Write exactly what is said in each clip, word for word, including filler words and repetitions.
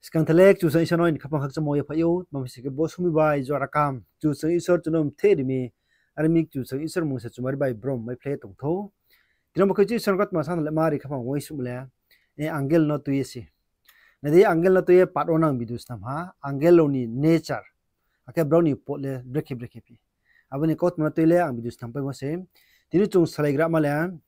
Skang tha le Kchusoyang Isor no ni khaphang khakchangmo ye phai ou, tma mi se khe bo somoing bai jora kaham Kchusoyang Isor chung no mthe ri mi, are mi Kchusoyang Isor mung se chumari bai brom mai phlai ye tong thou. Tini bo khe Isor ni kautma sanai le mari khaphang uaingsouhmo le, angel no tui ye se. Nai di, angel no tui ye part wo nang video snam ha, angel rao ni nature, akhe brao ni pot le brekhe brekhe phi. Abo ni kautma no tui le ang video snam paimo se. Tini chung salaigrama le,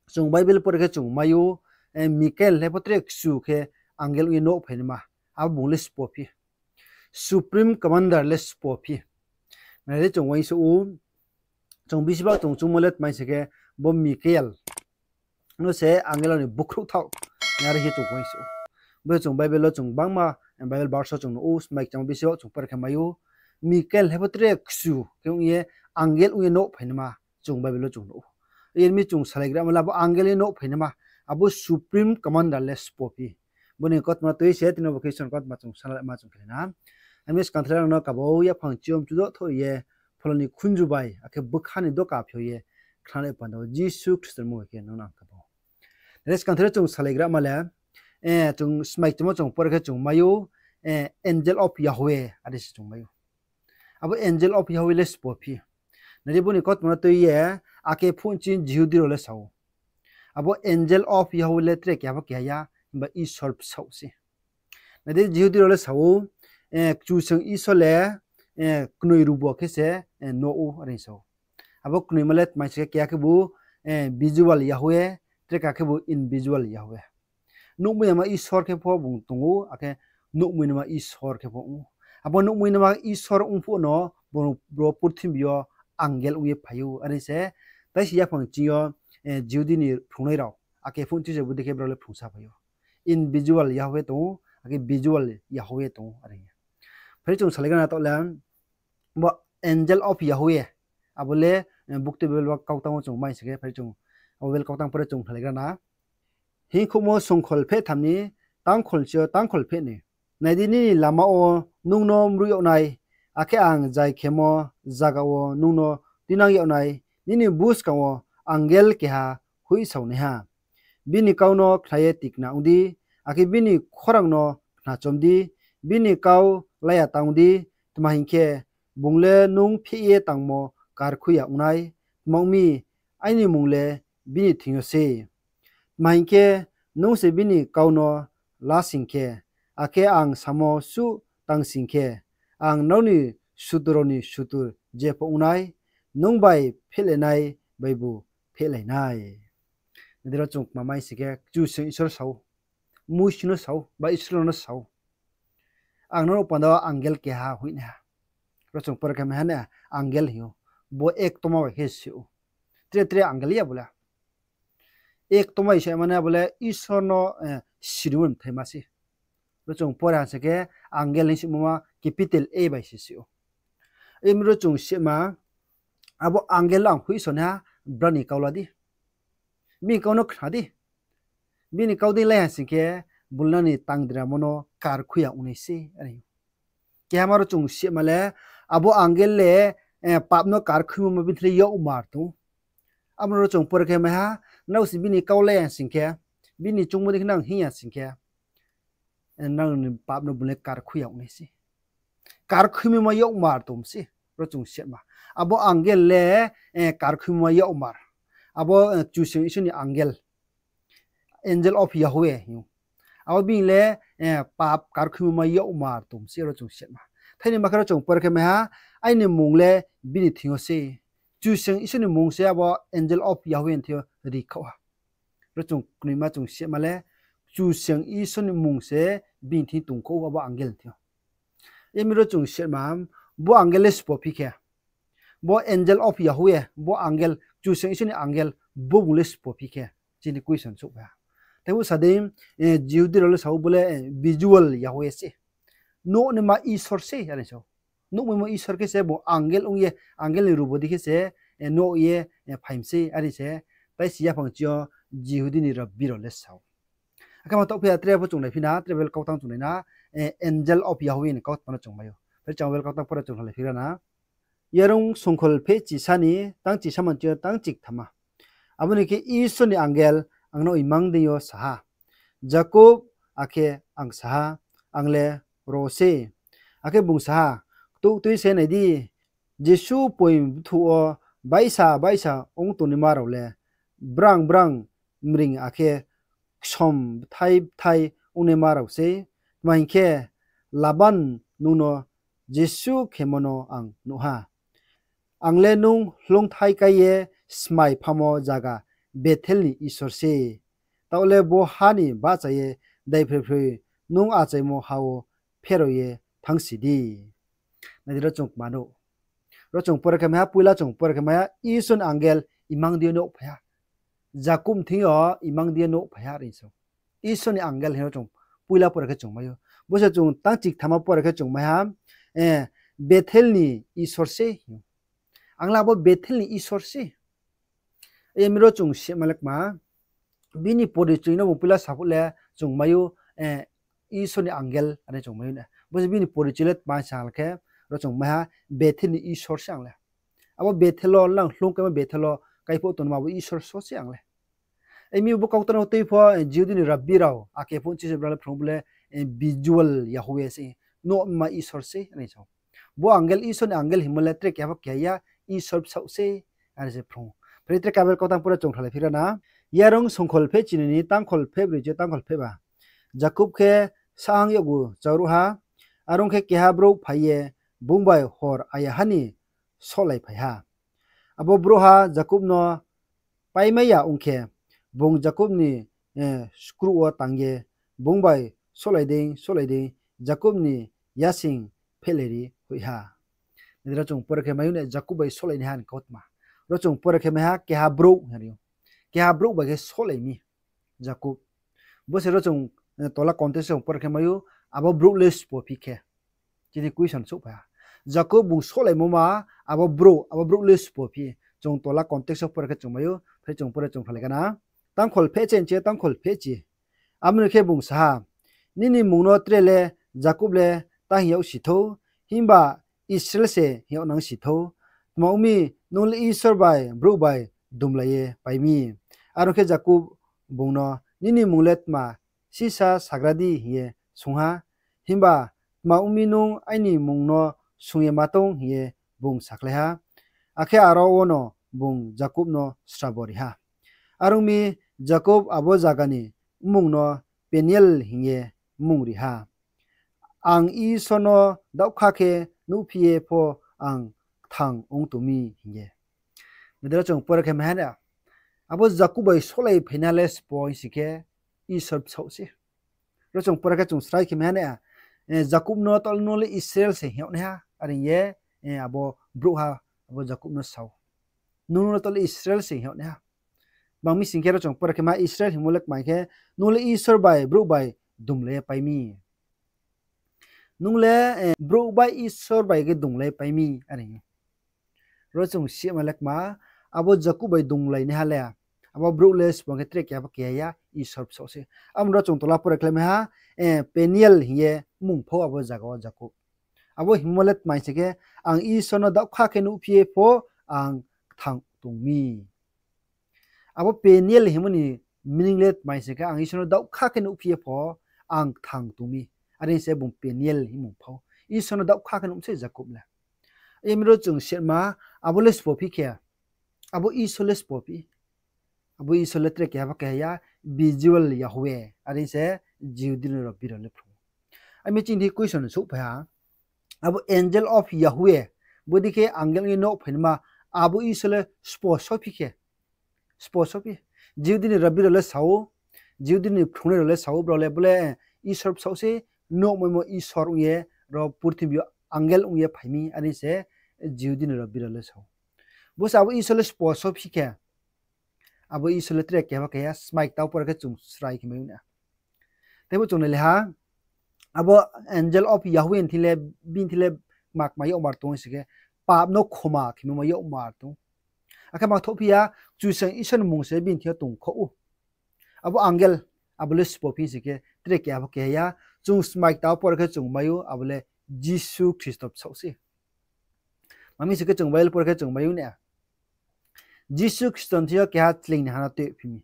chung Bible pore khe chung mai ou, Mikael le pho tre kchu khe angel ong ye nouh phainaima, abo bung le sbo phi. Supreme Commander le sbo phi. Nai di, chung uaingsouh ou, chung bisi ba chung chungmo le tma mi se khe, bo Mikael no se angel rao ni bukhrouh thaoh, are khe chung uaingsouh ou. Bo chung Bible wo chung gbangma, Bible verse wo chung nuh ou, smai kchangmo bisi wo chung pore khe mai ou, Mikael le pho tre kchu khe ong ye, angel ong ye nouh phainaima chung Bible wo chung nuh ou. Are mi chung salaigrama le abo angel ye nouh phainaima, abo Supreme Commander le sbo phi. Bo ni kautma no tui se tini bo khe Isor ni kautma chung sanai le ma chung khe na. Are mi skang tha le nang no kaba wo yaphang chiyom chudo thoi ye, phola ni khunju bai, akhe bkha ni doka phi ye, khnanai panda wo Jisu Khristo ni mmung bai khe nang no ang kaba ou. Nai di, skang tha le chung salaigrama le, chung smai kchangmo chung pore khe chung mai ou, angel of Yahweh, are se chung mai ou. Abo angel of Yahweh le sbo phi. Nai di, bo ni kautma no tui ye, akhe phuh chini Jihudi rao le sa ou, abo angel of Yahweh le tre keha pho keha ya, himba Isor bsaoh se. Nai di, Jihudi rao le sa ou, Kchusoyang Isor le knoi rubo khe se nouh ou, are sa ou. Abo knoima le tma mi se khe, keha khebu visual Yahweh, tre keha khebu invisible Yahweh. Nuhmai yama Isor khe pho bung tong ou, akhe nuhmai naima Isor khe pho ong ou. Abo nuhmai naima Isor ong phuh no, bung purthimbi yo angel ong ye phai ou, are se. Tai se yaphang ching yo Jihudi ni phrungnai rao, akhe phuh ching se bodei khe brao le phrungsa phai ou. Invisible Yahweh tong ou, akhe visual Yahweh tong ou, are. Phai di, chung salaigrana taoh le, bo angel of Yahweh, abo le, bukti Bible wo kautang wo chung mai se khe, phai di, chung abo Bible kautang pore chung salaigrana. Hingkhouhmo songkhol pheh tham ni tangkhol si yo tangkhol pheh ni. Nai di, nini lama wo nung no mruh yag nai, akhe ang jai khemo zaga wo nung no tuinang yag nai, nini buskang wo angel keha hoihsaonaiha. Bini kau no khna ye tikna ong di, akhe bini khorang no khna chom di, bini kau la ya tang di, tma hing khe, bung le nung pheh ye tangmo karkhui ya ong nai, tma ong mi, aini mmung le bini thing yo se. Tma hing khe, nung se bini kau no la sing khe, akhe ang samo suh tang sing khe, ang nrao ni sutur rao ni sutur je pho ong nai, nung bai phehlainai baibu phehlai nai. Nai di, ro chung kma mai sing khe, Kchusoyang Isor sa ou, Musi no sa ou, ba Israel no sa ou, ang nrao panda wo angel keha hoih nai ha. Ro chung pore khe mai ha na, angel hing ou. Bo ektoma bai khe si ou. Tre tre angel ya bo le. Ektoma bai se mane abo le Isor no sirimo mthaima se. Ro chung pore ha sing khe, angel hing simo ma capital A bai se si ou. Imi ro chung sima, abo angel ang hoihsao nai ha, brao ni kau la di. Bini kau no khna di. Bini kau dei lai ha sing khe, bung le nini tangdra mo no karkhui ya ong nai se, are. Kehama ro chung sima le, abo angel le, pap no karkhuimo ma bini thing le yakmar tong ou. Abo no ro chung pore khe mai ha, nrao se bini kau lai ha sing khe, bini chungmo dei khe nang hing ya sing khe, nrao ni pap no bung le karkhui ya ong nai se. Karkhuimo ma yakmar tong se, ro chung sima. Abo angel le, karkhuimo ma yakmar. Abo, Kchusoyang Isor ni angel. Angel of Yahweh hing ou. Abo bini le, pap karkhuimo ma yakmar tong se, ro chung sima. Thaini ma khe ro chung pore khe mai ha, aini mmung le bini thing yo se. Kchusoyang Isor ni mmung se abo angel of Yahweh ni thing yo ri khaoh ha. Ro chung knoima chung sima le, Kchusoyang Isor ni mmung se bini thing tongkhaoh ou abo angel ni thing yo. Imi ro chung sima, bo angel le sbo phi khe, bo angel of Yahweh, bo angel, Kchusoyang Isor ni angel, bo bung le sbo phi khe, chini question souhphai ha. Teibo sa dei, Jihudi rao le sa ou bo le, visual Yahweh se. Nuhnaima Isor se, are sa ou. Nuhmaimo Isor khe se bung angel ong ye, angel ni rubo dei khe se, nuh ye, phaimi se, are se, tai si yaphang ching yo Jihudi ni rabbi rao le sa ou. Akhe ma taoh phi ya tre pho chung naiphi na, tre Bible kautang chung nai na, angel of Yahweh ni kautma no chung mai ou. Phai di, chung Bible kautang pore chung salai phi ra na. Yarung songkhol pheh chisa ni tang chisa man ching yo tang chikthama. Abo ni khe Isor ni angel ang no imang deing yo sa ha, Jakob, akhe ang sa ha, ang le ro sei. Akhe bung sa ha, Ktuhtui se nai di, jesuh poing bthu wo baisa baisa ong tongnaima rao le brang brang mring akhe ksom bthai bthai ongnaima rao sei. Tma hing khe, Laban nung no jesuh khemo no ang nuh ha. Ang le nung hloungthai kái ye smai phamo zaga Bethel ni Isor sei. Taoh le bo ha ni bahcha ye daiphrephroi nung achaimo ha wo pherao ye thanngsi di. Nai di, ro chung kma nuh. Ro chung pore khe mai ha, poila chung pore khe mai ha, Isor ni angel imang di yo nouh phai ha. Jakob thing yo imang di yo nouh phai ha, are sa ou. Isor ni angel hing ro chung poila pore khe chung mai ou. Bo se chung tang chikthama pore khe chung mai ha, Bethel ni Isor se hing ou. Ang le abo Bethel ni Isor se. Yami ro chung sima le kma, bini porichoi no bung poila saphuh le chung mai ou, Isor ni angel are chung mai ou na. Bo se bini porichoi le tma sa khe, ro chung mai ha, Bethel ni Isor se ang le. Abo Bethel wo, nang hloung kaimo Bethel wo kaiphuh tongnaima abo Isor so se ang le. Yami bo kaukta no tui pho, Jihudi ni rabbi rao, ake pho chise brao le phrung bo le, visual Yahweh se, nuhma Isor se are sa ou. Bo angel, Isor ni angel hingmo le tre keha pho keha ya, Isor bsaoh se, are se phrung ou. Phai tre Bible kautang pore chung khlai phi ra na. Yarung songkhol pheh chini ni tangkhol pheh broi chi tangkhol pheh ba. Jakob khe sahang yakgu chauruh ha, are ong khe keha brouh phai ye bung bai hor aya ha ni sohlai phai ha. Abo brouhha Jakob no paimai ya ong khe, bung Jakob ni skruh wo tang ye bung bai sohlai dei sohlai dei Jakob ni yasing phehlai ri hoih ha. Nai di, ro chung pore khe mai ou na, Jakob bai sohlai naiha ni kautma. Ro chung pore khe mai ha, keha brouh hing ou. Keha brouh bai khe sohlai mi Jakob. Bo se ro chung tola context wo pore khe mai ou, abo brouh le sbo phi khe. Chini question souhphai ha. Jakob bung sohlaimo ma, abo brouh, abo brouh le sbo phi. Chung tola context wo pore khe chung mai ou, phai chung pore chung phalai gana. Tangkhol pheh chi, tangkhol pheh chi. Abo ni khe bung sa ha, nini mmung no tre le Jakob le ta hing yag si thou, himba Israel se hing yag nang si thou. Tma ong mi, nung le Isor bai brouh bai dumlai ye pai mi. Are ong khe Jakob bung no, nini mmung le tma, sisa sagra di hing ye swunng ha. Himba tma ong mi, nung aini mmung no swunng ye ma tong hing ye bung sakhlai ha. Akhe aro wono bung Jakob no srabo ri ha. Are ong mi, Jakob abo zaga ni mmung no Peniel hing ye mmung ri ha. Ang Isor no daohkha khe nuhphi ye pho ang kthang ong tong mi hing ye. Nai di, ro chung pore khe mai ha na, abo Jakob bai sohlai phainaiha le sbo hing si khe Isor bsaoh se. Ro chung pore khe chung srai khe mai ha na, Jakob no taoh le nung le Israel se hing yag naiha, are hing ye abo brouhha abo Jakob no sa ou. Nung no taoh le Israel se hing yag naiha. Tma ong mi sing khe ro chung pore khe mai ha, Israel hingmo le kmai khe, nung le Isor bai brouh bai dumlai ye pai mi. Nung le brouh bai Isor bai khe dumlai pai mi are hing ou. Ro chung sima le kma, abo Jakob bai dumlai naiha le, abo brouh le sbo khe tre keha pho keha ya, Isor bsaoh se. Abo ro chung tola pore khlai mai ha, Peniel hing ye mmung pho abo zaga wo Jakob. Abo hingmo le tma hing si khe, ang Isor no daohkha khe nuhphi ye pho ang kthang tong mi. Abo Peniel hingmo ni meaning le tma hing si khe, ang Isor no daohkha khe nuhphi ye pho ang kthang tong mi. Are hing se bung Peniel hing mmung pha ou. Isor no daohkha khe nuh mi se Jakob le. Yami ro chung sima, abo le sbo phi khe, abo Isor le sbo phi. Abo Isor le tre keha pho keha ya, visual Yahweh, are hing se Jihudi ni rabbi rao le phrung ou. Ami chini question souhphai ha, abo angel of Yahweh, bodei khe angel ong ye nouh phainaima, abo Isor le sbo so phi khe, sbo so phi. Jihudi ni rabbi rao le sa ou, Jihudi ni phrungnai rao le sa ou, brao le bo le Isor bsaoh se, nouhmaimo Isor ong ye, ro purthimbi yo angel ong ye phai mi, are hing se Jihudi ni rabbi rao le sa ou. Bo se abo Isor le sbo so phi khe, abo Isor le tre keha pho keha ya, smai ktao pore khe chung srai khe mai ou na. Teibo chung nai le ha, abo angel of Yahweh thing le, bini thing le kma kma yakmar tong si khe, pap no khoma khemo ma yakmar tong. Akhe ma thouhphi ya, Kchusoyang Isor ni mmung se bini thing yo tongkhouh ou. Abo angel, abo le sbo phi si khe, tre keha pho keha ya, chung smai ktao pore khe chung mai ou, abo le Jisu Khristo bsaoh se. Tma mi si khe chung Bible pore khe chung mai ou na, Jisu Khristo ni thing yo keha chleing ni ha no tuiphi mi.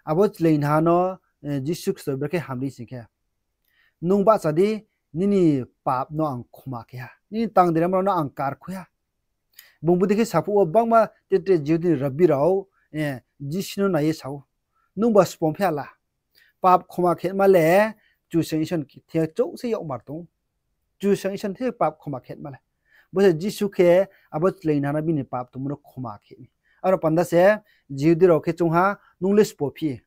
Abo chleing ni ha no Jisu Khristo brekhe hamri sing khe, Nung bahcha di, nini pap no ang khoma khe ha, nini tangdera rao no ang karkhui ha. Bung bodei khe saphuh wo bangma tre tre Jihudi ni rabbi rao Jisu no nai ye sa ou, nungba sbo phi ha la? Pap khoma khema le Kchusoyang Isor ni thing yo chouh se yakmar tong ou. Kchusoyang Isor ni thing yo pap khoma khema le. Bo se Jisu khe abo chleingnaha no bini pap tongmo no khoma khe mi. Aro panda se Jihudi rao khe choung ha, nung le sbo phi?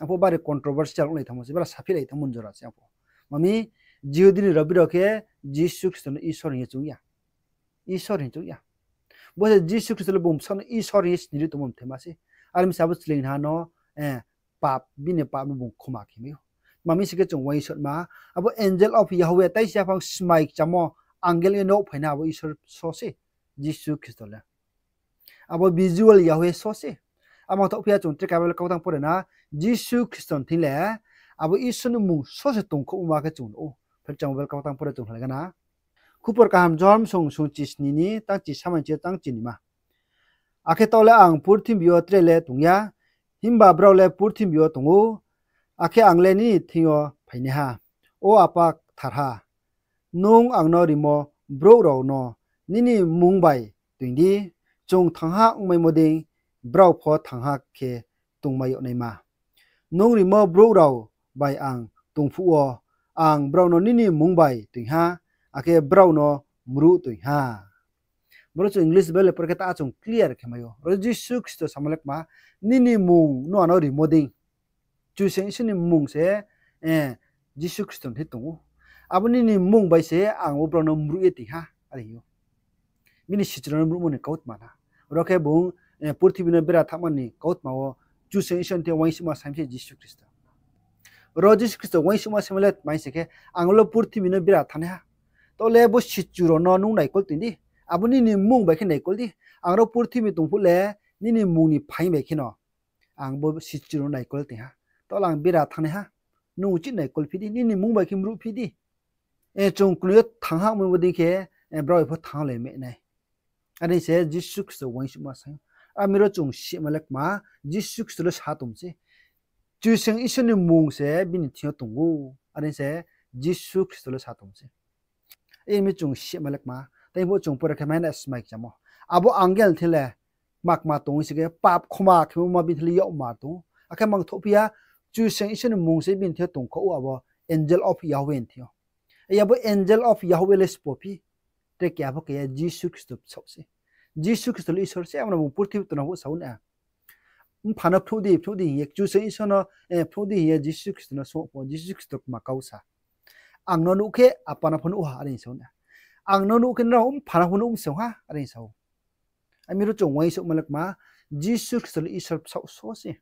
Arphuh bari controversial onglai thanngmo se, bari saphilai thanngmo jora se arphuh. Mami, Jihudi ni rabbi rao khe Jisu Khristo no Isor hing ye choung ya. Isor hing choung ya. Bo se Jisu Khristo le bung bsa no Isor hing ye sini ri tongmo mthaima se. Are mi se abo chleingnaha no, pap, bini pap no bung khoma khe mai ou. Mami se khe chung uaingsouhma, abo angel of Yahweh, tai se yaphang smai kchamo angel ye nouh phai na abo Isor so se, Jisu Khristo le. Abo visual Yahweh so se. Amo thaoh phi ya chung tre Bible kautang pore na, Jisu Khristo ni thing le abo Isor ni mmung so se tongkhouhma khe chung nuh ou. Phai chung Bible kautang pore chung hlai gana. Khupor kaham Johon song sung chisni ni tang chisa mai chi tang chinima. Akhe taoh le ang purthimbi yo tre le tong ya, himba brao le purthimbi yo tong ou, akhe ang le nini thing yo phainaiha. O Apa Ktharha, nung ang no rimo brouh rao no nini mmung bai toing di, chung thangha ongmaimo dei brao pho thangha khe tongmai yag naima. Nung rimo brouh rao bai ang tong phuh wo, ang brao no nini mmung bai toing ha, akhe brao no mruh toing ha. Boro chung English Bible pore khe ta chung clear khe mai ou. Ro Jisu Khristo samo le kma, nini mmung no ano rimo dei. Kchusoyang Isor ni mmung se Jisu Khristo ni tong ou. Abo nini mmung bai se ang bo brao no mruh ye toing ha, are hing ou. Bini sichu rao no mruhmo ni kautma na. Ro khe bung purthimbi no bera thanngma ni kautma wo Kchusoyang Isor ni thing yo uaingsouhma saing se Jisu Khristo. Ro Jisu Khristo uaingsouhma saingmo le tma se khe, ang le purthimbi no bera thanngnaiha. Taoh le bo sichu rao no nung naikol toing di. Abo nini mmung bai khe naikol di. Ang ro purthimbi tong phuh le nini mmung ni phaing bai kheno ang bo sichu rao no naikol toing ha. Taoh le ang bera thanngnaiha. Nung uchih naikol phi di, nini mmung bai khe mruh phi di. Chung knoi yo thangha ongmaimo dei khe, brao bai pho thangha lai mai nai. Are se Jisu Khristo uaingsouhma saing ou. Ami ro chung sihma le kma, Jisu Khristo le sa tong se. Kchusoyang Isor ni mmung se bini thing yo tong ou. Are se Jisu Khristo le sa tong se. Ami chung sihma le kma, tei pho chung pore khe mai na smai kchamo. Abo angel thing le kma kma tong se khe pap khoma khemo ma bini thing le yakmar tong ou. Akhe mang thouh phi ya, Kchusoyang Isor ni mmung se bini thing yo tongkhouh ou abo angel of Yahweh ni thing yo. Abo angel of Yahweh le sbo phi? Tre keha pho khe ya, Jisu Khristo bsaoh se. Jisu Khristo le Isor se, abo no bung purthimbi tongna phuh sa ou na. Mpha no phnuh di, phnuh di hing ye, Kchusoyang Isor no phnuh di hing ye Jisu Khristo no song pho, Jisu Khristo kma kau sa. Ang no nuh khe Apa no pho nuh ha, are sa ou na. Ang no nuh khe nrao Mpha no pho nuh mi se ong ha, are sa ou. Ami ro chung uaingsouhma le kma, Jisu Khristo le Isor bsaoh so se.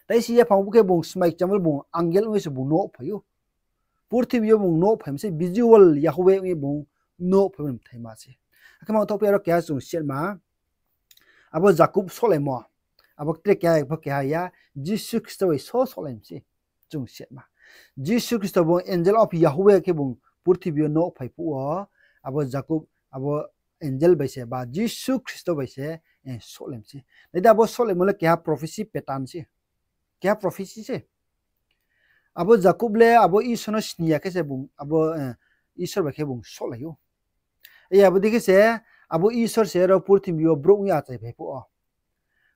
Tai se yaphang bo khe bung smai kchamo le bung angel ong ye se bung nouh phai ou. Purthimbi yo bung nouh phaimo se, visual Yahweh ong ye bung nouh phaimo ni bthaima se. Akhe mang thouh phi ya ro keha chung sihma, abo Jakob sohlaimo, abo tre keha pho keha ya, Jisu Khristo bai so sohlai mi se. Chung sihma, Jisu Khristo bung angel of Yahweh khe bung purthimbi yo nouh phai phuh wo, abo Jakob, abo angel bai se ba Jisu Khristo bai se sohlai mi se. Nai di, abo sohlaimo le keha prophecy pattern se. Keha prophecy se. Abo Jakob le abo Isor no sini ya khe se bung abo Isor bai khe bung sohlai ou. Abo dei khe se abo Isor se ro purthimbi yo brouh ong ye achai phai phuh wo.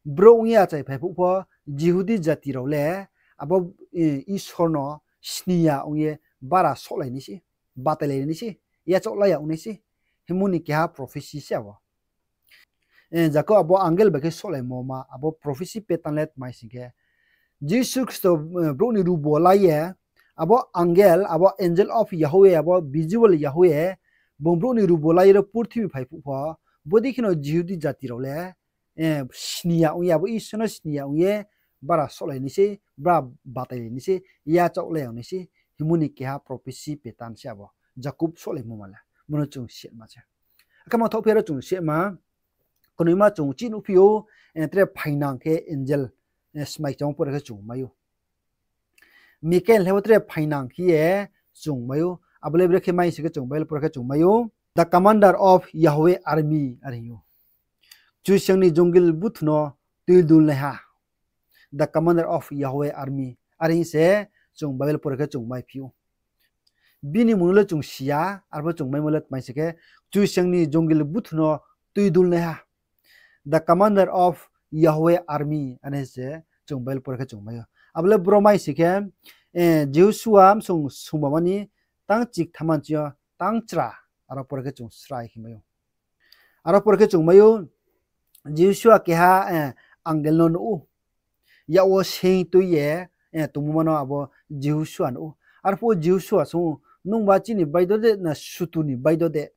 Brouh ong ye achai phai phuh pho Jihudi jati rao le abo Isor no sini ya ong ye bara sohlai nai se, batailai nai se, yachaoh la ya ong nai se, hingmo ni keha prophecy se abo. Jakob abo angel bai khe sohlaimo ma, abo prophecy pattern le tma hing khe, Jisu Khristo brouh ni rubo la ye, abo angel, abo angel of Yahweh, abo visual Yahweh, bung brouh ni rubo la ye ro purthimbi phai phuh pho, bodei kheno Jihudi jati rao le sini ya ong ye, abo Isor no sini ya ong ye, bara sohlai nai se, bara batailai nai se, yachaoh la ya ong nai se, hingmo ni keha prophecy pattern se abo. Jakob sohlaimo ma le, bo no chung sihma se. Akhe mang thouh phi ya ro chung sihma, knoima chung chih nuhphi ou, tre phainang khe angel, smai kchamo pore khe chung mai ou. Mikael le bo tre phainang khe ye chung mai ou. Abo le bre khe mai se khe chung Bible pore khe chung mai ou. The commander of Yahweh army, are hing ou. Kchusoyang ni jongil buthu no tuidulnaiha. The commander of Yahweh army, are hing se chung Bible pore khe chung maiphi ou. Bini mung no le chung si ya, arphuh chung maimo le tmai se khe, Kchusoyang ni jongil buthu no tuidulnaiha. The commander of Yahweh army, are se chung Bible pore khe chung mai ou. Abo le bro mai se khe, Jihosua bsung sungba mani tang chiktham manchi yo tang chra, aro pore khe chung srai khe mai ou. Aro pore khe chung mai ou, Jihosua keha angel no nuh ou. Yak wo seing tui ye tongmo ma no abo Jihosua nuh ou. Arphuh Jihosua sung ou, nungba chini baido de na sutu ni baido de?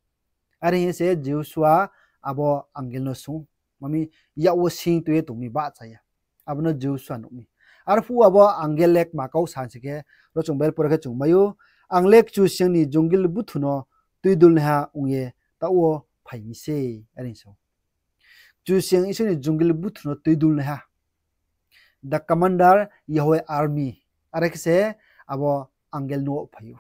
Are hing ye se Jihosua abo angel no sung ou. Ma mi, yak wo seing tui ye tong mi bahcha ya. Abo no Jihosua nuh mi. Arphuh abo angel le kma kau sa se khe, ro chung Bible pore khe chung mai ou, ang le Kchusoyang ni jongil buthu no tuidulnaiha ong ye taoh wo phai mi sei, are hing sa ou. Kchusoyang Isor ni jongil buthu no tuidulnaiha. The commander Yahweh army. Are khe se abo angel no phai ou.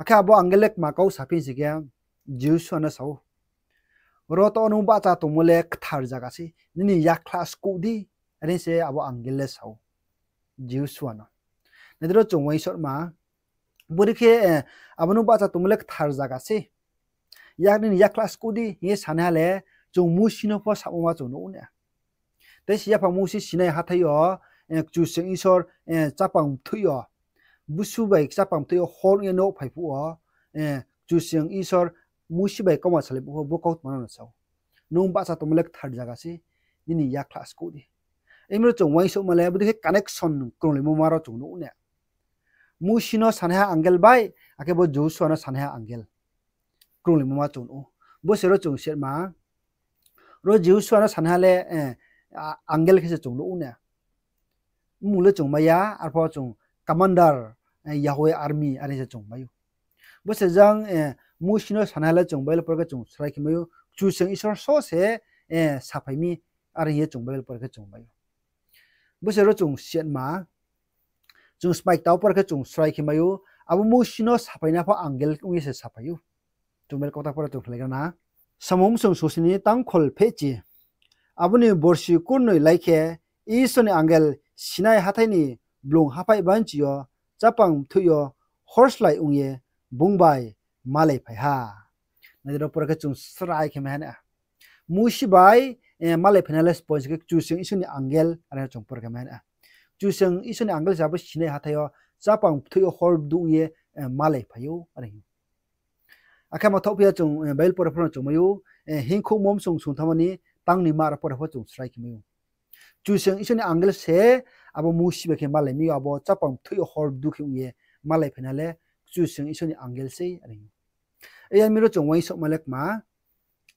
Akhe abo angel le kma kau saphi se khe, Jihosua no sa ou, ro taoh wo nung bahcha tongmo le kthar zaga sei, nini yakhlah skouh di, are se abo angel le sa ou Jihosua no. Nai di ro chung uaingsouhma, bodei khe, abo nung bahcha tongmo le kthar zaga sei, yak nini yakhlah skouh di hing ye sanaiha le, chung Musi no pho samo ma chung nuh ou na. Tei se yaphang Musi Sinai hathái yo, Kchusoyang Isor, chapang mthoih yo, busu bai chapang mthoih yo hor ong ye nouh phai phuh wo, Kchusoyang Isor Musi bai kauma salai phuh wo bo kautma no sa ou, nung bahcha tongmo le kthar zaga sei, nini yakhlah skouh di. Imo ro chung uaingsouhma le bodei khe connection krunglaimo ma ro chung nuh ou na. Musi no sanaiha angel bai, akhe bo Jihosua no sanaiha angel krunglaimo ma chung nuh ou. Bo se ro chung sitma, ro Jihosua no sanaiha le angel khe se chung nuh ou na. Mmung le chung mai ya, arphuh chung commander, Yahweh army, are se chung mai ou. Bo se jang, Musi no sanaiha le chung Bible pore khe chung srai khe mai ou, Kchusoyang Isor so se saphai mi, are hing ye chung Bible pore khe chung mai ou. Bo se ro chung sitma, chung smai ktao pore khe chung srai khe mai ou, abo Musi no saphai na pho angel ong ye se saphai ou. Chung Bible kautang pore chung khlai gana. Samung bsung sungsi ni tangkhol phehchi. Abo ni borsi kurnoi lai khe, Isor ni angel Sinai hathái ni blung haphaih banchi yo, chapang mthoih yo, hor slái ong ye, bung bai malai phai ha. Nai di ro pore khe chung srai khe mai ha na. Musi bai malai phainai le sbo se khe Kchusoyang Isor ni angel, are chung pore khe mai ha na. Kchusoyang Isor ni angel se abo Sinai hathái yo, chapang mthoih yo hor bdu ong ye malai phai ou, are hing. Akhe ma thohphi ya chung Bible pore pho no chung mai ou, Hingkhouhmo bsung sungtham ni tang ni ma ro pore pho chung srai khe mai ou. Kchusoyang Isor ni angel se abo Musi bai khe malai mi ou, abo chapang mthoih yo hor bdu khe ong ye malai phainai le Kchusoyang Isor ni angel sei, are hing. Yar mi ro chung uaingsouhma le kma,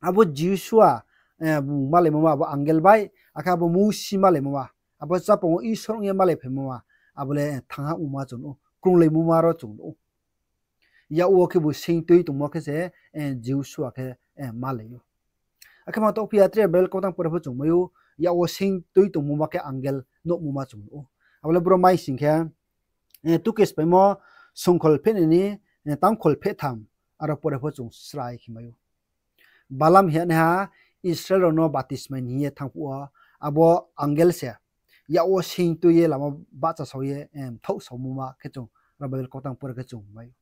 abo Jihosua, bung malaimo ma abo angel bai, akhe abo Musi malaimo ma, abo chapang wo Isor ong ye malai phaimo ma, abo le thanngha ongmo ma chung nuh ou, krunglaimo ma ro chung nuh ou. Yak wo khebu seing tui tongmo khe se Jihosua khe malai ou. Akhe ma thohphi ya tre Bible kautang pore pho chung mai ou, yak wo seing tui tongmo ma khe angel nuhmo ma chung nuh ou. Abo le bro mai sing khe, Tukes paimo songkhol phehnai ni tangkhol phehtham, aro pore pho chung srai khe mai ou. Balam hing ye naiha Israel rao no batismai ni hing ye thanng phuh wo, abo angel se yak wo seing tui ye lama bahchasao ye mthaohsaomo ma khe chung ro Bible kautang pore khe chung mai ou.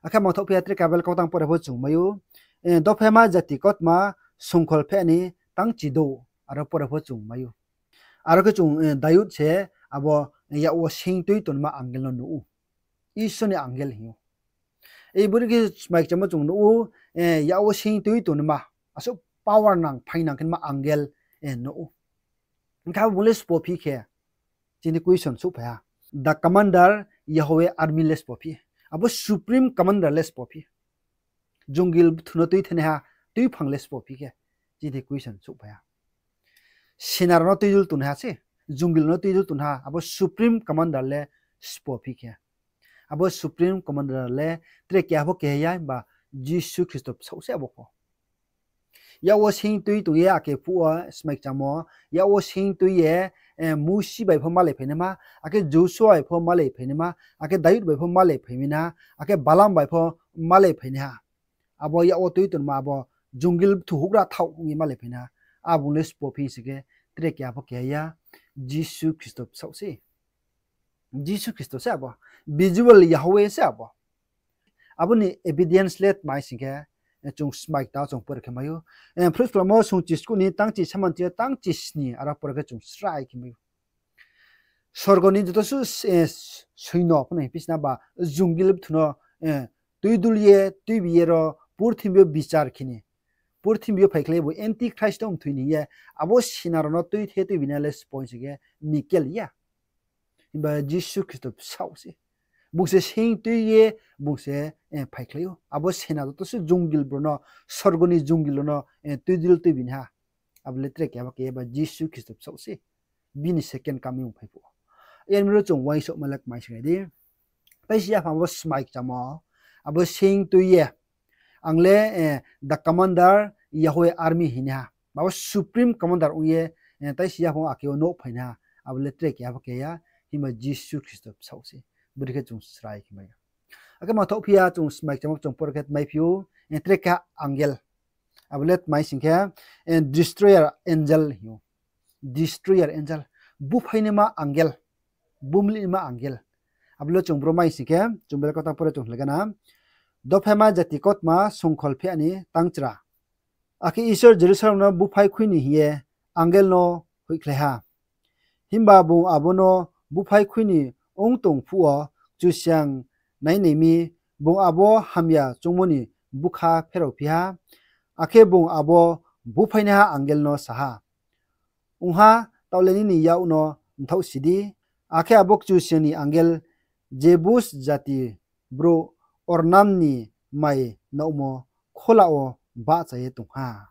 Akhe ma thohphi ya tre Bible kautang pore pho chung mai ou, Dophema jati kautma songkhol phehnai ni tangchidouh, aro pore pho chung mai ou. Aro khe chung Dayud se abo yak wo seing tui tongma angel no nuh ou. Isor ni angel hing ou. Bodei khe smai kchamo chung nuh ou, yak wo seing tui tongma, asuh power nang, phainang khe ma angel nuh ou. Hing khe abo bung le sbo phi khe, chini question souhphai ha. The commander Yahweh army le sbo phi. Abo supreme commander le sbo phi. Jongil buthu no tuithenaiha tuiphang le sbo phi khe, chini question souhphai ha. Sena rao no tuidul tongnaiha se, jongil rao no tuidul tongnaiha, abo supreme commander le sbo phi khe. Abo supreme commander le tre keha pho keha ya, himba Jisu Khristo bsaoh se abo pho. Yak wo seing tui tong ye ake phuh wo smai kchamo, yak wo seing tui ye Musi bai pho malai phainaima, akhe Josua bai pho malai phainaima, akhe Dayud bai pho malai phainaima, akhe Balam bai pho malai phainaiha. Abo yak wo tui tongma abo jongil buthu houhgra thaoh ong ye malai phainaiha. Abo bung le sbo phi sing khe, tre keha pho keha ya, Jisu Khristo bsaoh se. Jisu Khristo se abo. Visual Yahweh se abo. Abo ni evidence le tma sing khe, chung smai kta wo chung pore khe mai ou. Phroi sklamo sungchi skuh ni tangchi saman chi yo tangchi sni aro pore khe chung srai khe mai ou. Sorgo ni joto suh soino pho no hingphi sna ba jungil bthwu no tuidul ye tuibi ye ro purthimbi yo bichar khe ni, purthimbi yo phaikhlai ye bo Antichrist no mthoi ni hing ye abo sena rao no tuithe tuibi nai le spo sing khe Michael ya. Himba Jisu Khristo bsaoh se. Bung se sing tui ye bung se phaikhlai ou. Abo sena joto suh jungil bro no, sorgo ni jungil rao no tuidul tuibi nai ha. Abo le tre keha ba keha ba Jisu Khristo bsaoh se. Bini second coming phai phuh. Yar mi ro chung uaingsouhma le kmai sing nai di. Taisi yaphang abo smai kchamo, abo sing tui ye, ang le the commander Yahweh army hing nai ha. Abo supreme commander ong ye, taisi yaphang ake wo nouh phai nai ha. Abo le tre keha ba keha ya, himba Jisu Khristo bsaoh se. Bodei khe chung srai khe mai ou. Akhe mangthouhphi ya chung smai kchamo chung pore khe tmaiphi ou, tre keha angel. Abo le tmai sing khe, destroyer angel hing ou. Destroyer angel. Buphainaima angel. Bumlihnaima angel. Abo le chung bro mai sing khe, chung bele kautang pore chung hlai gana. Dophaima jati kautma songkhol phi ani tangchra. Akhe Isor Jerusalem no buphai khui ni hing ye angel no hoihkhlai ha. Himba bung abo no buphai khui ni ong tong phuh wo Kchusoyang nainai mi, bung abo hamya choungmo ni bukha pheraophi ha. Akhe bung abo buphainaiha angel no sa ha, Ong ha, taoh le nini yak no mthaoh si di. Akhe abo Kchusoyang ni angel Jebus jati brouh Ornan ni mai naohmo khola wo bahcha ye tong ha.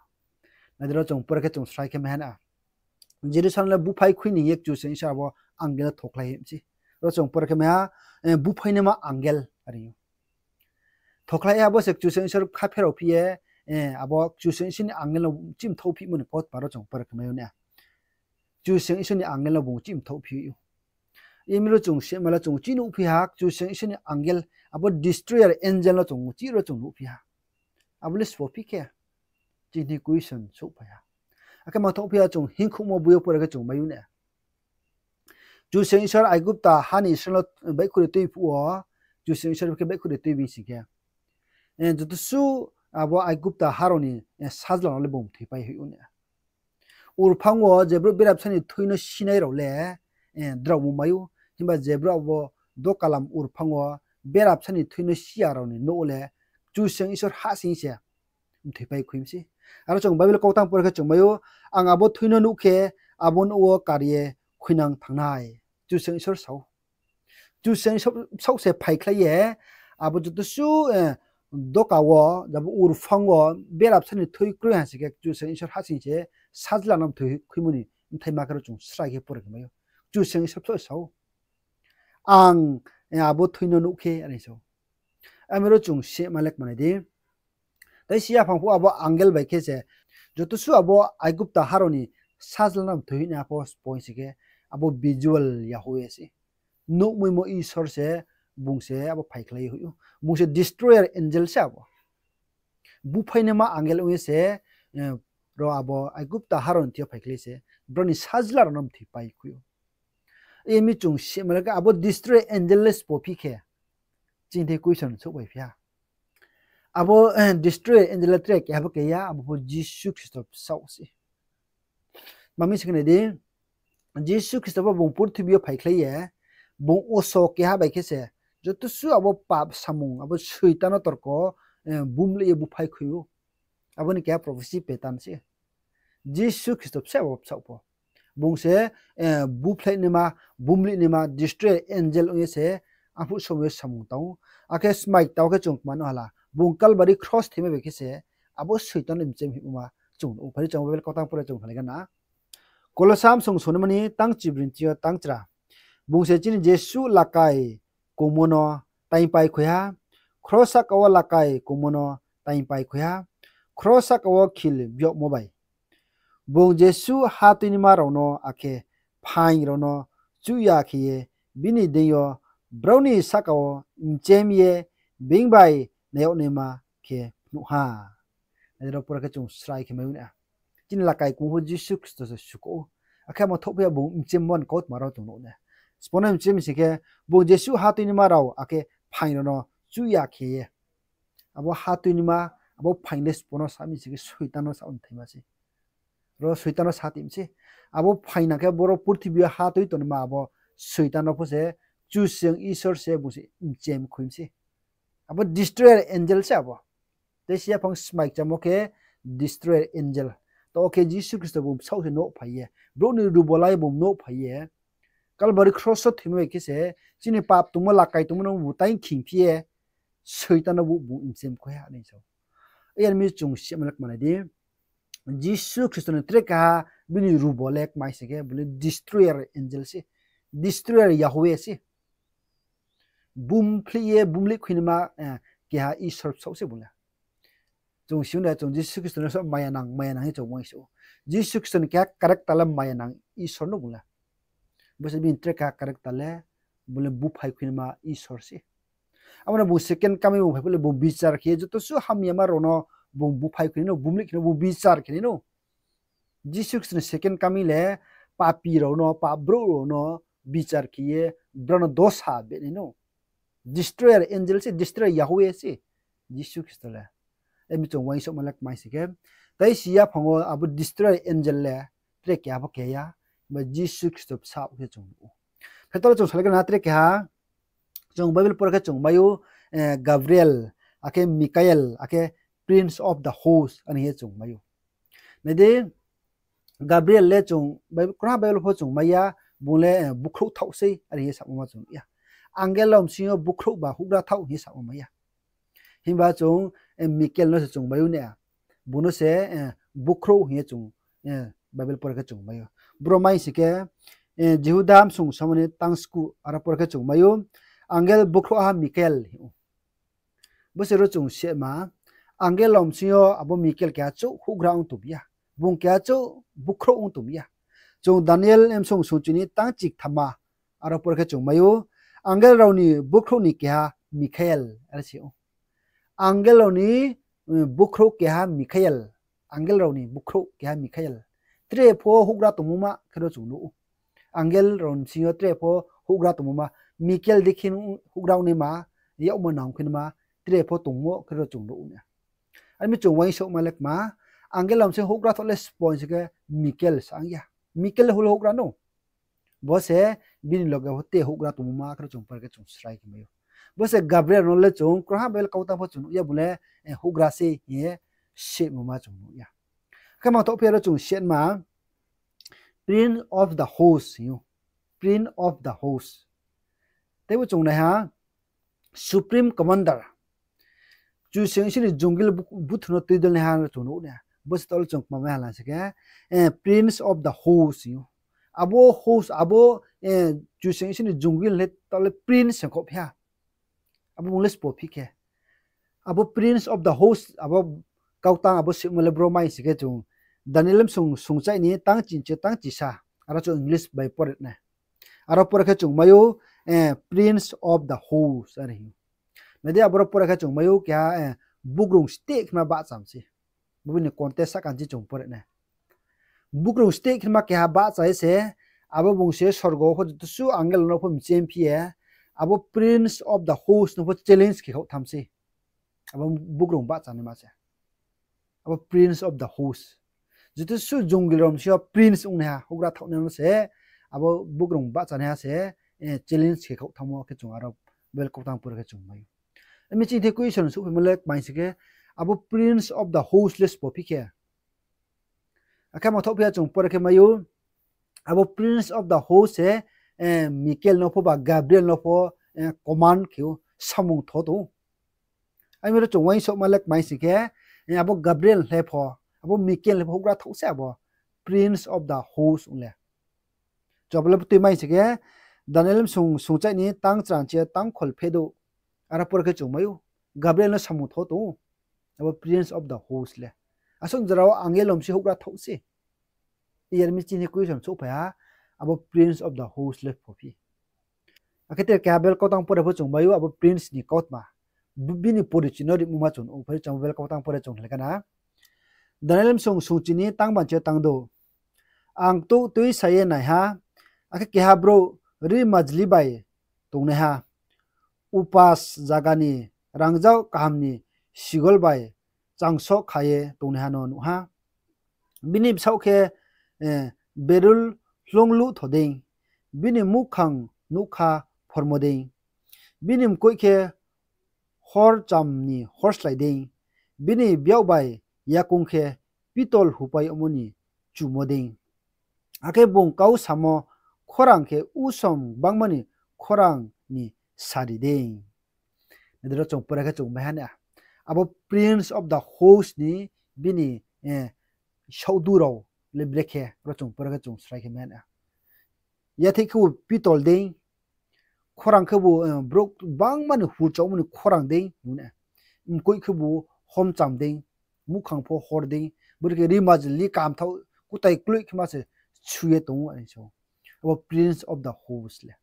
Nai di, ro chung pore khe chung srai khe mai ha na. Jerusalem le buphai khui ni hing ye Kchusoyang Isor abo angel no thokhlai mi se. Ro chung pore khe mai ha, buphainaima angel are ou. Thokhlai ye abo se Kchusoyang Isor kha pheraophi ye, abo Kchusoyang Isor ni angel no chih mthaohphimo ni kautma ro chung pore khe mai ou na. Kchusoyang Isor ni angel no bung chih mthaohphi ou. Imi ro chung sehma le chung chih nuhphi ha, Kchusoyang Isor ni angel, abo destroyer angel no chung chih ro chung nuhphi ha. Abo le sbo phi khe, chini question souhphai ha. Akhe mangthouhphi ya chung Hingkhouhmo boi yo pore khe chung mai ou na. Kchusoyang Isor Aigupta ha ni Israel no baihkhouh ri tui phuh wo, Kchusoyang Isor khe baihkhouh ri tui bini sing khe, joto suh abo Aigupta ha rao ni sajla rao le bung mthoipai hoih ou na. Urphang wo je brouh berabsa ni thui no sinai rao le draomo mai ou, himba je brouh abo dokalam urphang wo berabsa ni thui no si ya rao ni nouh wo le Kchusoyang Isor hahsoing se mthoipai khui mi se. Aro chung Bible kautang pore khe chung mai ou, ang abo thui no nuh khe, abo nouh wo kar ye khuinang thanng nai, Kchusoyang Isor sa ou. Kchusoyang Isor saoh se phaikhlai ye, abo joto suh doka wo, jabo urphang wo berabsa ni thui kroi ha sing khe Kchusoyang Isor hahsoing se sajla no mthoi khuimo ni bthaima khe ro chung srai khe pore khe mai ou. Kchusoyang Isor saoh sa ou, ang abo thui no nuh khe, are sa ou. Ami ro chung sehma le kmanai di. Taisi yaphang phuh abo angel bai khe se, joto suh abo Aigupta ha rao ni sajla no mthoi hoih nai pho sbo sing khe, abo visual Yahweh se. Nuhmoimo Isor se, bung se abo phaikhlai ye hoih ou. Bung se destroyer angel se abo. Buphainaima angel ong ye se, ro abo Aigupta ha rao ni thing yo phaikhlai se, brao ni sajla rao no mthoipai khui ou. Imi chung sehma le khe abo destroyer angel le sbo phi khe, chini question souhphai phi ha. Abo destroyer angel le tre keha ba keha ya, abo pho Jisu Khristo bsaoh se. Tma mi sing khe nai di, Jisu Khristo pho bung purthimbi yo phaikhlai ye, bung oso keha bai khe se, joto suh abo pap samung, abo Soitan no torko bumlih ye buphai khui ou. Abo ni keha prophecy pattern se. Jisu Khristo bsaoh abo bsaoh pho. Bung se buphlainaima, bumlihnaima, destroyer angel ong ye se, arphuh somoi yo samung tang ou. Akhe smai kta wo khe chung kma nuh hala, bung Kalbari kros thoimai bai khe se, abo Soitan no mchem hoihmo ma chung nuh ou. Phai di chung Bible kautang pore chung hlai gana. Kolosa bsong sonaima ni tangchi brinchi yo tangchra. Bung se chini jesuh lakai kungmo no taingpai khui ha, khro sahka wo lakai kungmo no taingpai khui ha, khro sahka wo khil biyagmo bai. Bung jesuh ha tuinima rao no akhe phaing rao no chuh ya khe ye bini deing yo brao ni sahka wo mchem ye being bai nai yag naima khe phnuh ha. Nai di, ro pore khe chung srai khe mai ou na. Chini lakai kung pho Jisu Khristo se sukoh ou. Akhe amo thohphi ya bung mchemmo ni kautma rao chung nuh na. Sbo no mchem sing khe, bung jesuh ha tuinima rao akhe phaing rao no chuh ya khe ye Abo ha tuinima, abo phaing le sbo no sa mi se khe Soitan no sa mthaima se. Ro Soitan no sa tim se. Abo phaing nang khe boro purthimbi yo ha tui tongnaima abo Soitan no pho se Kchusoyang Isor se bung se mchem khui mi se. Abo destroyer angel se abo. Tei si yaphang smai kchamo khe destroyer angel. To khe Jisu Khristo bung bsaoh se nouh phai ye, brouh ni rubo lai bung nouh phai ye, Kalbari kros wo thoimo bai khe se chini pap tongmo, lakai tongmo no bung tai khingphi ye, Soitan no bung mchem khui ha ni sao. Yar mi chung sima le kmanai di. Jisu Khristo ni tre keha bini rubo le kmai se khe, bung le destroyer angel se, destroyer Yahweh se. Bumphli ye bumlih khuinima keha Isor bsaoh se bung le. Chung si de chung Jisu Khristo no so maya nang, maya nang hing chung uaingsouh ou. Jisu Khristo ni keha character le maya nang Isor no bung le. Bo se bini tre keha character le, bung le buphai khuinima Isor se. Abo no bung second coming bung phai phuh le bung bichar khe ye joto suh hamyama rao no bung buphai khui nai no, bumlih khe no bung bichar khe nai no. Jisu Khristo ni second coming le papi rao no, pap brouh rao no bichar khe ye brao no dosa beh nai no. Destroyer angel se, destroyer Yahweh se Jisu Khristo le. Yar mi chung uaingsouhma le kmai se khe, tei si yaphang wo abo destroyer angel le tre keha pho keha ya, ba Jisu Khristo bsaoh khe chung nuh ou. Khe tole chung salai khe na tre keha, chung Bible por khe chung mai ou, Gabriel, akhe Mikael, akhe Prince of the Host are hing ye chung mai ou. Nai di, Gabriel le chung, kroha Bible pho chung mai ya, bung le bukhrouh thaoh sei are hing ye samo ma chung nuh ya. Angel rao bsing yo bukhrouh ba houhgra thaoh hing ye samo mai ya. Himba chung Mikael no se chung mai ou na, bung no se bukhrouh hing ye chung Bible por khe chung mai ou. Bro mai se khe, Jihuda bsung somani tang sku aro por khe chung mai ou, angel bukhrouhha Mikael hing ou. Bo se ro chung sima, angel rao bsing yo abo Mikael keha chouh houhgra ong tong ya, bung keha chouh bukhrouh ong tong ya. Chung Daniel bsung sungchi ni tang chikthamma aro por khe chung mai ou, angel rao ni bukhrouh ni keha Mikael are se ou. Angel rao ni bukhrouh keha Mikael. Angel rao ni bukhrouh keha Mikael. Tre pho houhgra tongmo ma khe ro chung nuh ou. Angel rao ni bsing yo tre pho houhgra tongmo ma. Mikael dei khe houhgra ong naima, yagmo nang khe naima, tre pho tongmo khe ro chung nuh ou na. Are mi chung uaingsouhma le kma, angel rao bsing houhgra thaoh le sbo se khe Mikael sa ong ya. Mikael le houhgra no. Bo se bini loge pho te houhgra tongmo ma khe ro chung por khe chung srai khe mai ou. Bo se Gabriel no le chung kroha Bible kautang pho chung nuh ya, bung le houhgra se hing ye simo ma chung nuh ya. Khe mangthoh phi aro chung sima, Prince of the Host hing ou. Prince of the Host. Teibo chung naiha, Supreme Commander. Kchusoyang Isor ni jongil buthu no tuidulnaiha no chung nuh na. Bo se tole chung kma mai ha la se khe, Prince of the Host hing ou. Abo host, abo Kchusoyang Isor ni jongil le tole prince se khouh phi ha. Abo bung le sbo phi khe. Abo Prince of the Host, abo kautang abo simo le bro mai se khe chung Daniel bsung sungchai ni tang chinchi tang chisa. Aro chung English bai pore nai. Aro pore khe chung mai ou, Prince of the Host are hing ou. Nai di, aboro pore khe chung mai ou keha bugrung steh khema bahcham se. Bo bini context sahka chi chung pore nai. Bugrung steh khema keha bahcha ye se, abo bung se sorgo wo pho joto suh angel rao no pho mchem phi ye, abo Prince of the Host no pho challenge khe khouh tham se. Abo bugrung bahchanaima se. Abo Prince of the Host. Joto suh jongil rao bsing yo prince ongnaiha, houhgra thaohnai no se, abo bugrung bahchanaiha se, challenge khe khouh thanngmo khe chung aro Bible kautang pore khe chung mai ou. Ami chini the question souhphaimo le kmai se khe, abo Prince of the Host le sbo phi khe. Akhe mangthoh phi ya chung pore khe mai ou, abo Prince of the Host se, Mikael no pho ba Gabriel no pho command khe ou, samung tho tong ou. Ami ro chung uaingsouhma le kmai se khe, abo Gabriel le pho, abo Mikael le pho houhgra thaoh se abo Prince of the Host ong le. Chung abo le tui mai se khe, Daniel bsung sungchai ni tang chranchi tang kholpheh douh. Aro pore khe chung mai ou, Gabriel no samung tho tong ou. Abo Prince of the Host le. Asuh jora wo angel rao bsing houhgra thaoh se. Yar mi chini question souhphai ha, abo Prince of the Host le sbo phi. Akhe tre keha Bible kautang pore pho chung mai ou, abo prince ni kautma. Bini porichoi no rimo ma chung nuh ou, phai chung Bible kautang pore chung le kha na. Daniel bsung sungchi ni tang banchi tang douh. Ang touh tuisa ye naiha, akhe keha brouh ri majli bai tongnaiha, upas zaga ni rangzag kaham ni sigol bai changsoh kha ye tongnaiha no nuh ha. Bini bsaoh khe berul hloung luh tho dei, bini muhkhang nougkha phormo dei, bini mkoih khe horcham ni horslái dei, bini byak bai yakoung khe pitol hupai yagmo ni chumo dei. Akhe bung kau samo khorang khe usom gbangma ni khorang ni sari dei. Nai di, ro chung pore khe chung mai ha na. Abo Prince of the Host ni bini saohdu rao le brekhe, ro chung pore khe chung srai khe mai ha na. Yatheih khebu pitol dei, khorang khebu brouh gbangma ni hurchaohmo ni khorang dei, mkoih khebu horcham dei, muhkhang pho hor dei, bodei khe ri majli kamthaoh kutai kloih khe ma se shu ye tong ou, are sa ou. Abo Prince of the Host le.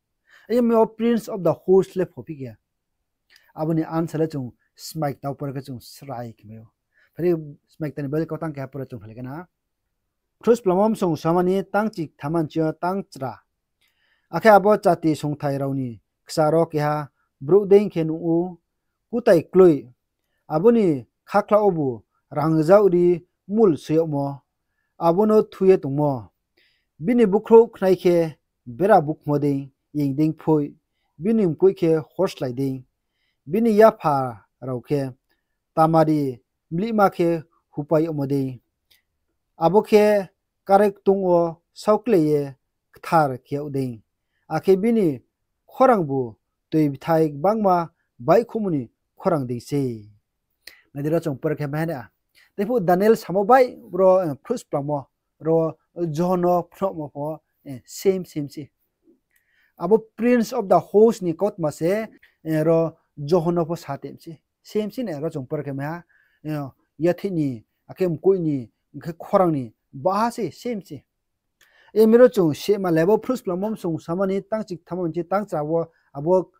Aye mi o Prince of the Host le phophi khe, abo ni answer le chung smai ktao pore khe chung srai khe mai ou. Phari smai kta ni Bible kautang keha pore chung phailai khe na. Khruhsplangmo bsong samani tang chitham ni chi yo tang chra. Akhe abo chati songthai rao ni kchar wo keha brouh dei khe nuh ou, kutai kloih, abo ni khakhla wobu rangzag ri mul soi yagmo, abo no thu ye tongmo. Bini bukhrouh khnai khe bera bukhmo dei, ying dei phoih, bini mkoih khe horslái dei, bini yapha rao khe tamari mlihma khe hupai yagmo dei, abo khe kare ktung wo saukle ye kthar khe yag dei, akhe bini khorangbu toi bthai gbangma baihkhouhmo ni khorang dei se. Nai di, ro chung pore khe mai ha na. Tei phuh Daniel samo bai ro Khruhsplangmo, ro Johon no phnuhmo pho same same se. Abo Prince of the Host ni kautma se ro Johon no pho sa tem se. Same se na, ro chung pore khe mai ha. Yatheih ni, akhe mkoih ni, akhe khorang ni baha se same se. Aye mi ro chung sehma le bo Khruhsplangmo bsong samani tang chitham ni chi tang chra wo abo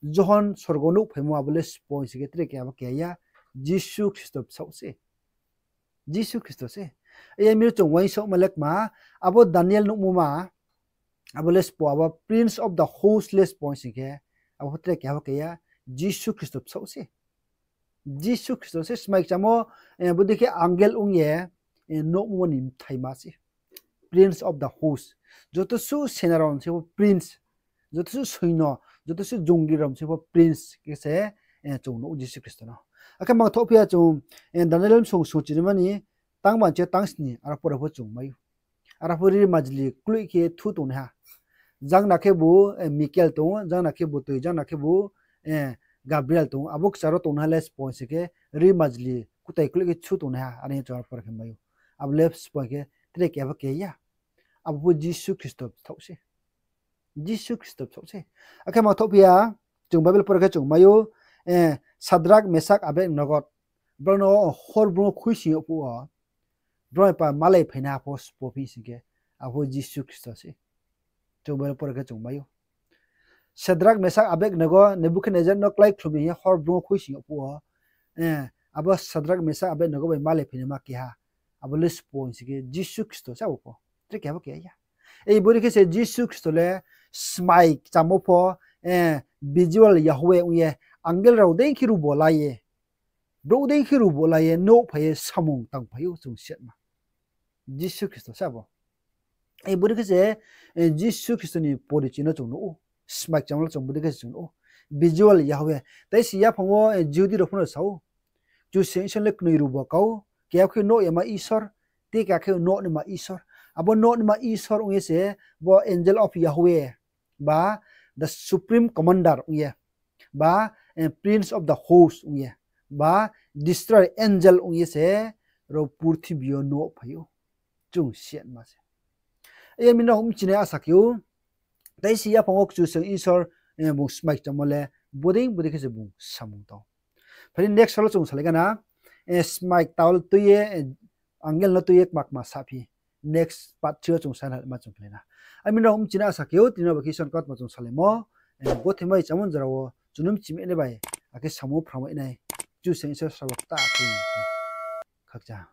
Johon sorgo nouhphaimo abo le sbo hing si khe tre keha bo keha ya, Jisu Khristo bsaoh se. Jisu Khristo se. Aye mi ro chung uaingsouhma le kma, abo Daniel nuhmo ma, abo le sbo, abo Prince of the Host le sbo hing si khe, abo tre keha bo keha ya, Jisu Khristo bsaoh se. Jisu Khristo se smai kchamo, bodei khe angel ong ye nuhmo ni bthai ma se. Prince of the Host. Joto suh sena rao ni se pho prince. Joto suh soino, joto suh jongri rao ni se pho prince khe se chung nuh ou Jisu Khristo no. Akhe mangthoh phi ya chung Daniel bsong sungchirimani tang ba ni chi yo tang sni, aro pore pho chung mai ou. Aro pho ri majli kloih khe thu tongnaiha. Jang na khebu Mikel tong ou, jang na khebu toi, jang na khebu Gabriel tong ou. Abo kchar wo tongnaiha le sbo hing si khe ri majli kutai kloih khe thu tongnaiha, are hing chung aro pore khe mai ou. Abo le sbo hing khe tre keha bo keha ya. Abo pho Jisu Khristo bsaoh se. Jisu Khristo bsaoh se. Akhe mangthoh phi ya, chung Bible pore khe chung mai ou, Sadrak, Mesak, Abednego, brao no hor brung wo khuisoing yag phuh wo, brao ni pa malai phainai ha pho sbo phi sing khe, abo pho Jisu Khristo se. Chung Bible pore khe chung mai ou. Sadrak, Mesak, Abednego Nebukadnezzar no kláikhlum mi hing ye hor brung wo khuisoing yag phuh wo, abo Sadrak, Mesak, Abednego bai malai phainaima keha, abo le sbo hing si khe Jisu Khristo se abo pho. Tre keha bo keha ya. Bodei khe se Jisu Khristo le smai kchamo pho visual Yahweh ong ye, angel rao dei khe rubo la ye, brouh dei khe rubo la ye, nouhphai ye samung tangphai ou chung siyatma. Jisu Khristo se abo. Bodei khe se Jisu Khristo ni porichoi no chung nuh ou. Smai kchamo le chung bodei khe se chung nuh ou. Visual Yahweh. Tei se yaphang wo Jihudi rao pho no sa ou, Kchusoyang Isor le knoi rubo kau, keha khe nouh yama Isor, tei keha khe nouh naima Isor. Abo nouh naima Isor ong ye se bo angel of Yahweh, ba the supreme commander ong ye, ba Prince of the Host ong ye, ba destroyer angel ong ye se ro purthimbi yo nouhphai ou. Chung siyatma se. Aye mi no bchinai asa khe ou, tei se yaphang wo Kchusoyang Isor bung smai kchamo le bodei bodei khe se bung samung tang. Phai di next sal wo chung salai gana, smai kta wo tui ye, angel no tui ye kma kma saphi. Next part three wo chung sa na ma chung khlai na. Aye mi no bchinai asa khe ou, tini no ba khe Isor ni kautma chung salaimo, gothe mai chamo jora wo chung no bchimai nai bai, akhe samung phrangmai nai, Kchusoyang Isor srabo kta khe khakcha.